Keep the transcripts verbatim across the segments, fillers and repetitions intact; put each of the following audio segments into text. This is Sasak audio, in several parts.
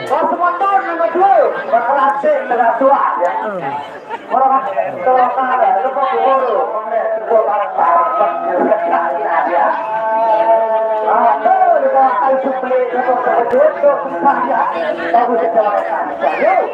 Pas motor nang kedua, berkelantik dengan tua ya. Orang tua kala, lupa guru, mengeliat gua bareng-bareng, ya. Aduh, di bawah kayu supli, itu terkejut, tuh, susah ya. Bagus itu, yuk.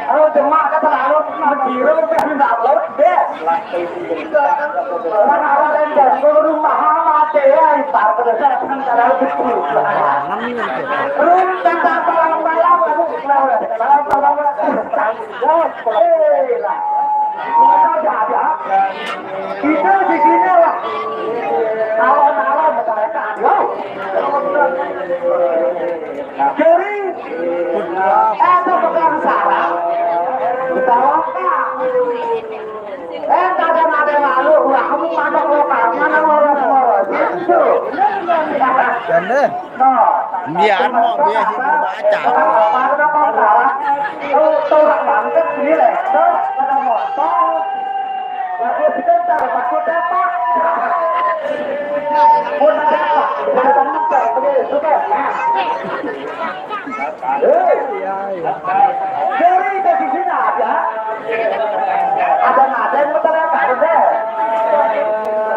Kalau demak kata lalu, menggiru, minta laut, deh. Orang-orang yang ganggu rumah mati ya, ipar pada saya kan kalau betul. Rum tentang malam-malam, aduh, malam-malam, eh, lah. Kita jadi apa? Kita di sini lah. Malam-malam mereka, yo. Jadi, eh, itu bukan salah. Kita apa? Eh, kadang ada malu, wah, kamu mana lokal, mana ngorok-ngorok, gitu. Ganda. Nah, biar mau, biar sih mau baca. Apa, apa, apa, apa? Tuh, tuh, orang bangkit, ini, leh. Tuh, pada motor. Lagu sebentar, takut dapat. Pun dapat, pada motor, begini, sudah. Nah. Hei. Jadi, dari sini aja. Ada nada yang betul ya, Pak, udah.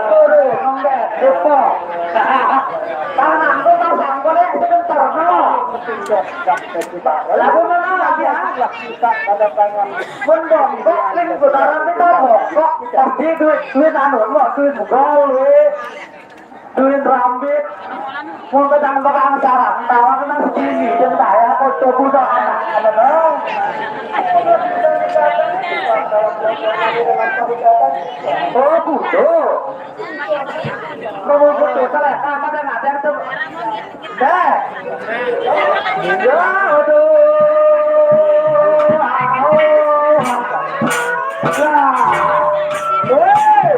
Turun, nembak, depo. Tangan aku tak sangkut ya, sebentar, no. Lagu mana lagi, ya? Kita pada tangan. Mun bongkok, ning putaran kita bongkok. Pasti duit, duit anu, mau duit gol, weh. Duit rambit. Mun petang bakal sarang, tawa kena segini, dan saya kok coba udah anak, anak, no. Oh, butuh. Kamu butuh, salah, sama dan ada tuh. Dah. Ya, aduh. Au. Ya. Woi.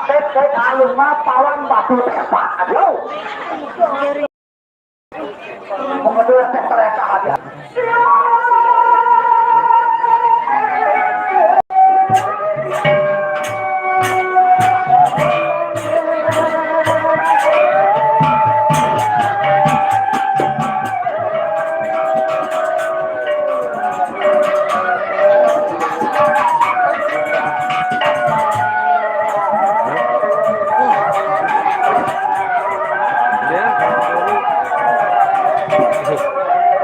Tet, tet, alun mah pawan batu tepak. Aduh. Mengedur teh ternyata ada. Ya,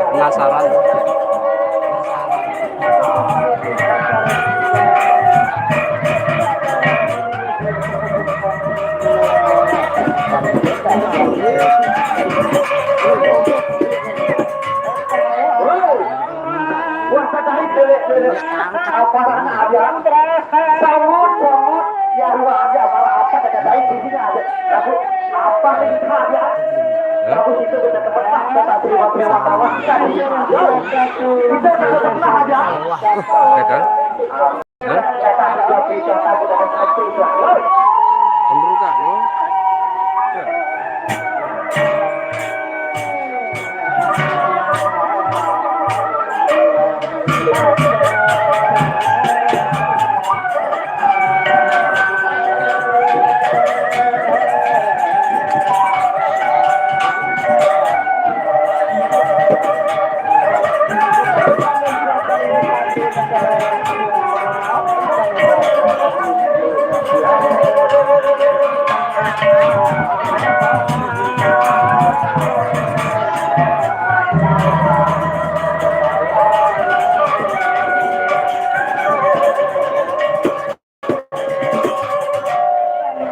penasaran. Wah, katarik, bele, bele. Apa sana aja? Sangut, sangut. Ya, dua aja, malah apa, katarik di sini aja. Aku, apa nih, aja? Aku situ kita tempat, kita terima, terima, terima. Kita tempat aja. Betul. Hah? Pembuka, no?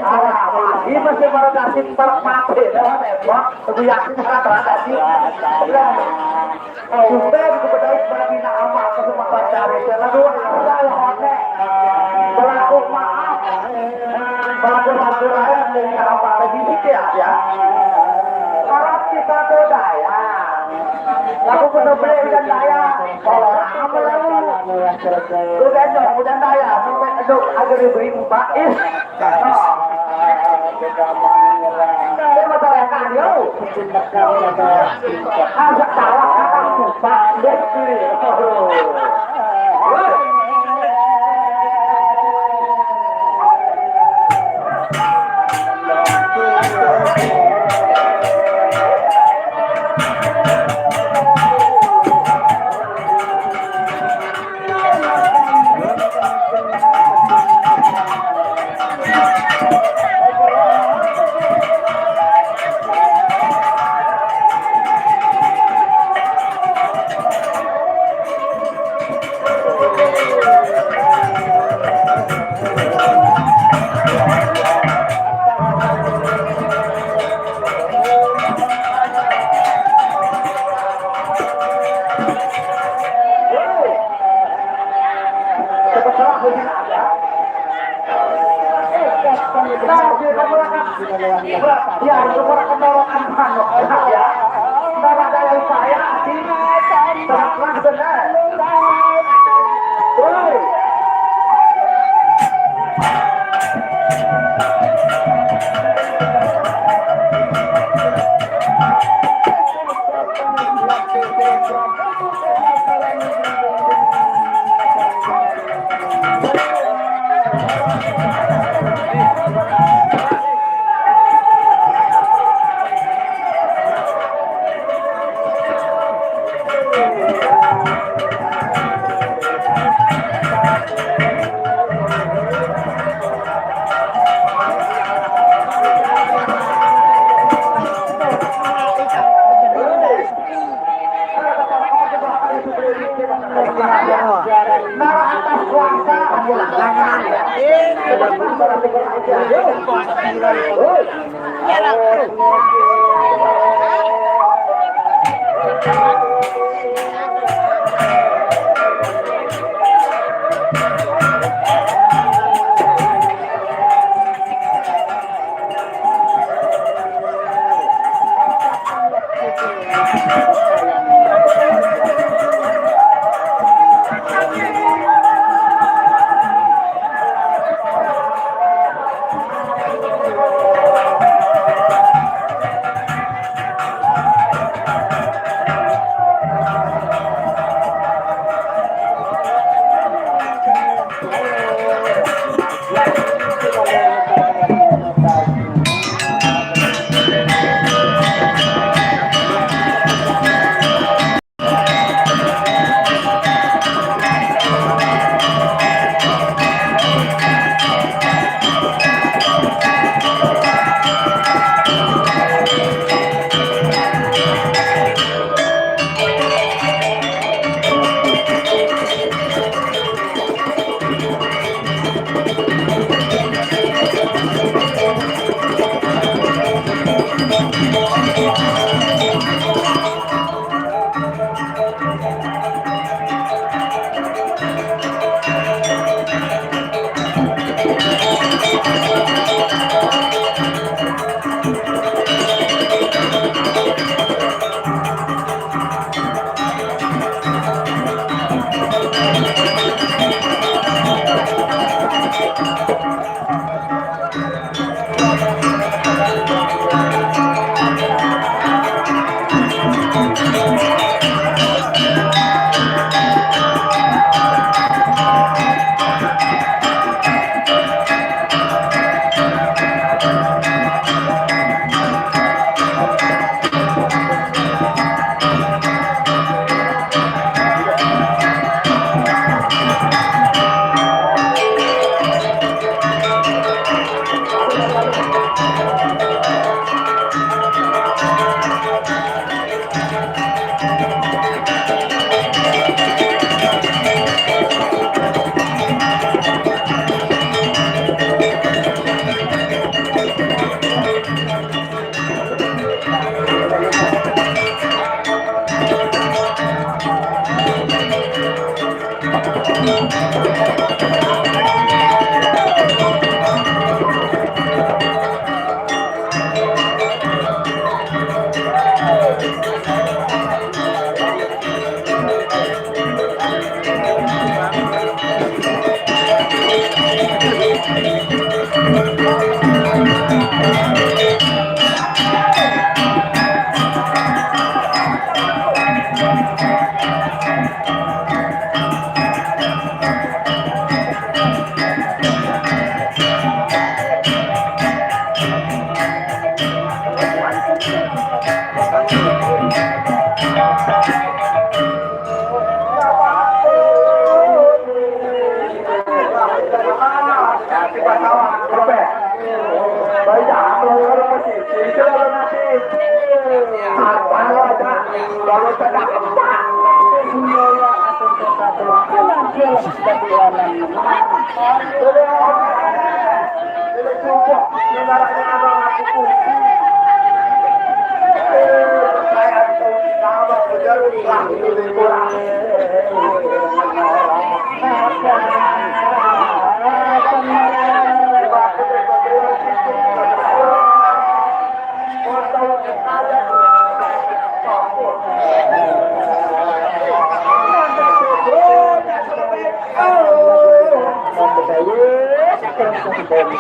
Alah, ini masih pada kasih para mati, dah, tembak. Aku yakin sangat terasa sih. Sudah, aku bedai pada bina amal ke semua pacar itu. Lalu, aku dah yang onek. Berlaku maaf. Berlaku maaf, berlaku maaf. Jadi, apa lagi sih, ya, ya? Orang kita tuh daya. Lagu kudu beli udan daya. Kalau aku lagu. Udan dong, udan daya. Sampai eduk agar diberi bais. Ini masyarakat, yo. Ajak salah kakak lupa. Dia sendiri.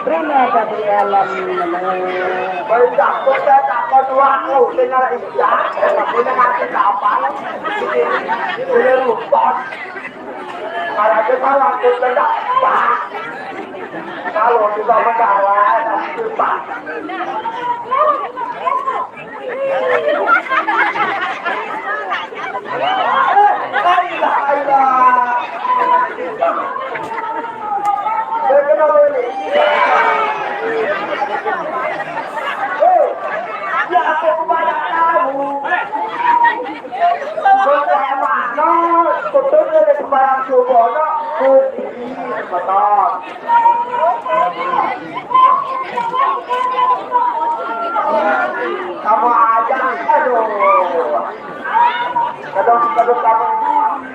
Terima kasih alam. Baik, tak kau tak kau dua kau tinggal ijak, aku nak kasih kapal. Boleh lupa. Kalau kita waktu tidak, bah. Kalau kita mendarat, pasti bah. Kamu aja, aduh. Kadang, kadang kamu,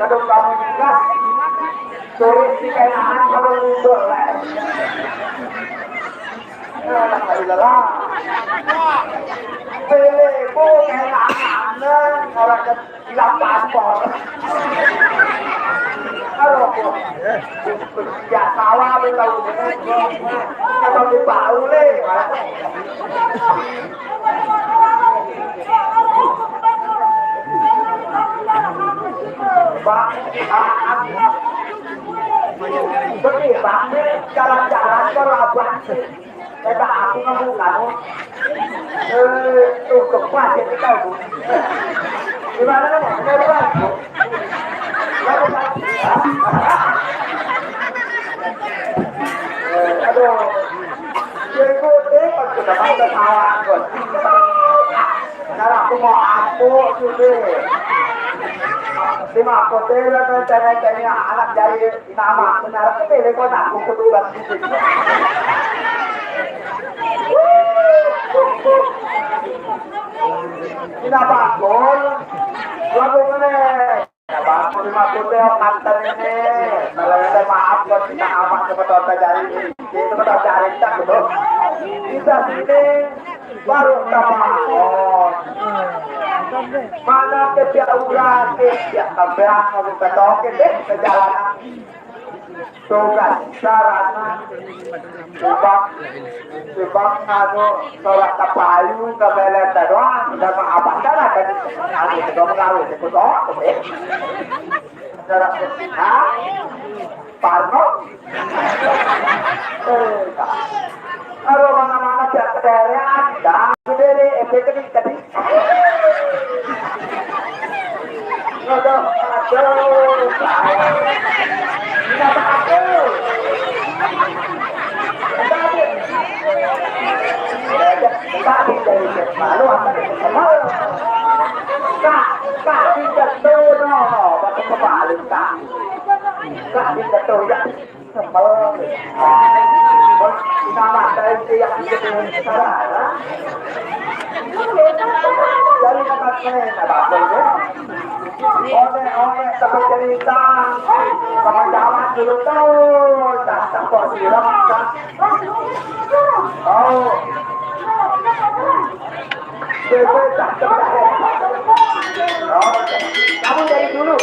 kadang kamu gas. Turis di kenaan kalau mundur lah. Alhamdulillah. Beli bu kenaan, orang ke Hilang paspor. Aduh, ya salah lu tahu. Kalau di Palu nih. Bang, ah, ah. Betul, Bang. Jalan-jalan ke Labuan. Kata aku kamu kamu. Eh, tuh kepas ya kita bu. Gimana kamu? Keluar bu. Kamu kan? Eh, aduh. Jadi gue deh pas kita main ke sawah gue. Sekarang aku mau aku tuh deh. Terima aku deh lah, tanya-tanya anak jahil. Nama benar kepilih kota kuku tugas. Ini apa gol? Lagu mana? Bang, terima kasih kantor ini. Kalau ada maaf buat kita amat sama Tota Jari. Itu Tota Jari tak betul. Kita sini baru sama. Oh. Mana kerja urat, kerja keberang, kalau ketoke deh perjalanan. Tugas sarana. Sebab, sebab anu, surat tapayu, kabelen doang, udah mah abah darah tadi. Anu, kedua mengawin, kedua, eh. Darah, ha? Parno. Eh, kalau mana-mana siap kedere, ada. Kedere, eh, kedere, kedere. Aduh, aduh, kenapa aku? Tapi, tapi dari malu apa dari kenal? Kak, kak, kita tuh, no, no, batu kebalik, kak. Kak, kita tuh, ya. Nama saya itu yang bikin sekarang, ya. Jadi kata saya, kata aku, ya. Oleh-oleh sama cerita, sama jalan dulu tuh, tak tak kok siram, tak. Oh. Bebe tak tertarik. Oh, kamu dari dulu.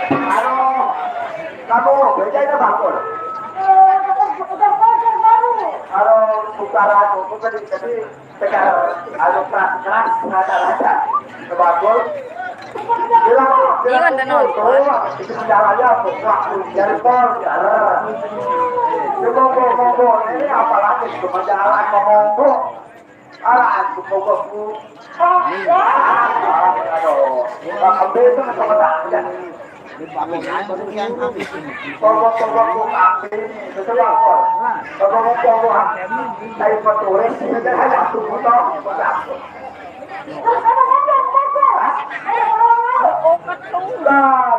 Aduh, kamu beda ini bakul. Aduh, putaran, aku tadi, tadi tegar, aduh, keras, keras, rata-rata. Bakul. Bilang, bilang, Iwan dan Nol. Tuh, itu sejarahnya, tuh, waktu jempol, ya. Itu monggo, monggo. Ini apalagi, cuma jalan, monggo. Alah, aku pokokku. Aduh, Pak Kembe itu sama tak ada. Pokok-pokokku kambing, itu lapor. Pokok-pokok saya petulis, itu hanya aku potong. Nah,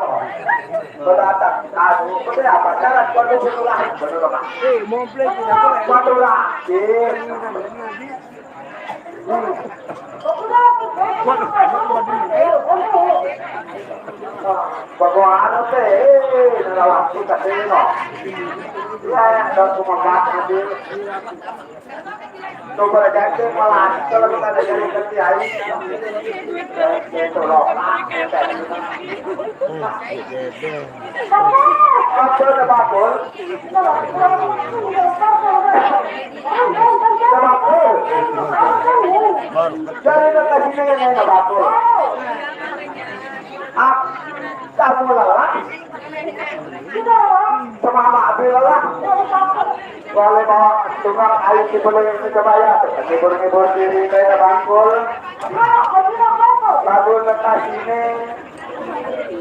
berdatang, aduh, seperti apa? Cara kono benulah, benulah. Eh, mau play tidak boleh. Benulah. Bagoan teh, eh, dalam kita teh, no. Ya, dan cuma baca, coba aja, malah kalau kita ada jadi kerja, itu loh. Apa ada bakul? Dari lokasinya yang enak batul. Ah, kamu lelah. Semama abi lelah. Boleh bawa tukang air di boleh ini coba ya. Ngibur-ngibur diri kayak bangkul. Lagu lokasinya.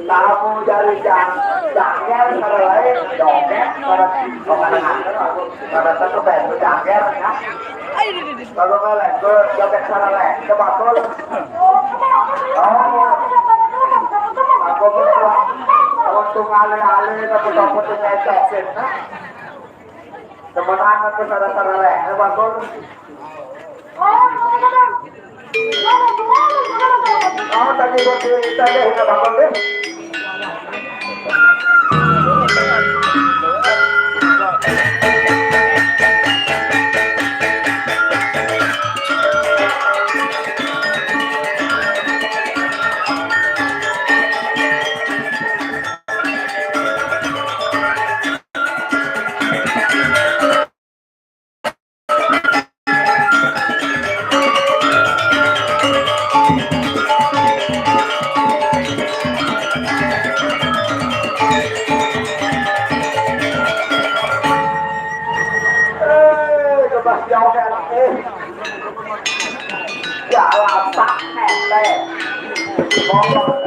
Kamu dari jang-, jangger, saralé, joget, saralé, bukan nganter, aku, saralé tuh band jangger, ya. Kalau ngelek, gue joget saralé, coba tuh. Oh. Aku tuh, untung alé-alé, tapi kamu tuh ngecekin, ha? Temenan aku saralé, coba tuh. Oh, tadi buat kita deh, kita bangun deh. Eh, kebas jauh ya, eh. Jalan tak nete. Monggo.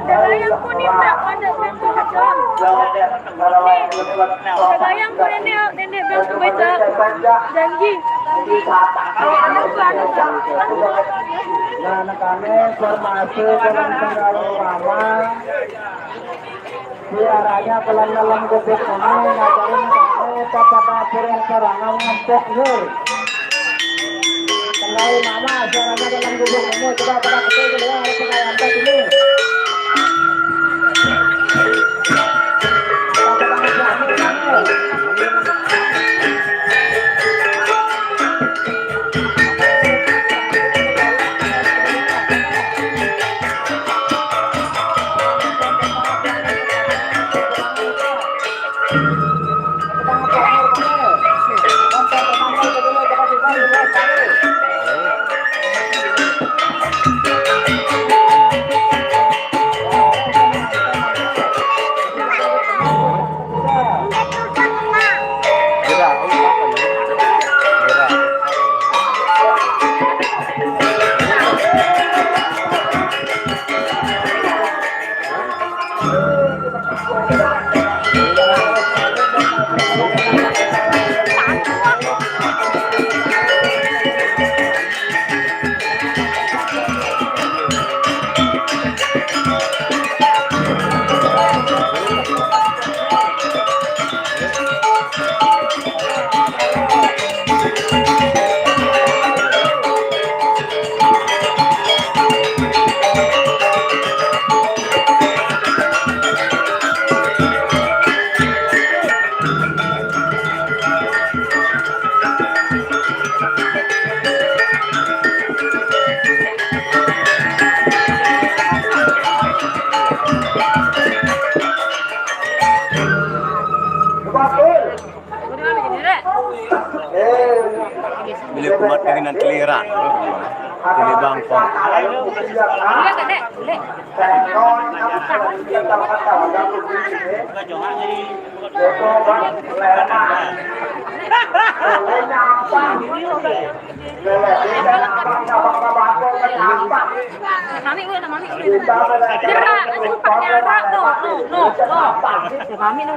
Dagayang ku ni, Pak, ada satu hajam. Dagayang ku, Nenek, Nenek bilang sebaik janji. Nah, nekane formasi kurang tenggal lama. Suaranya pelan dalam gubuk ini, ngajarin kamu tetap aturan serangan ngempuk, Nur. Kenalin nama, suaranya dalam gubuk ini, coba pada betul dulu, harus pakai lantai ini. Beli kumat dengan teliran. Beli bangkong. Mami, udah, Mami, udah. Gerak, itu Pak Gerak, no, no, no, no. Mami, no.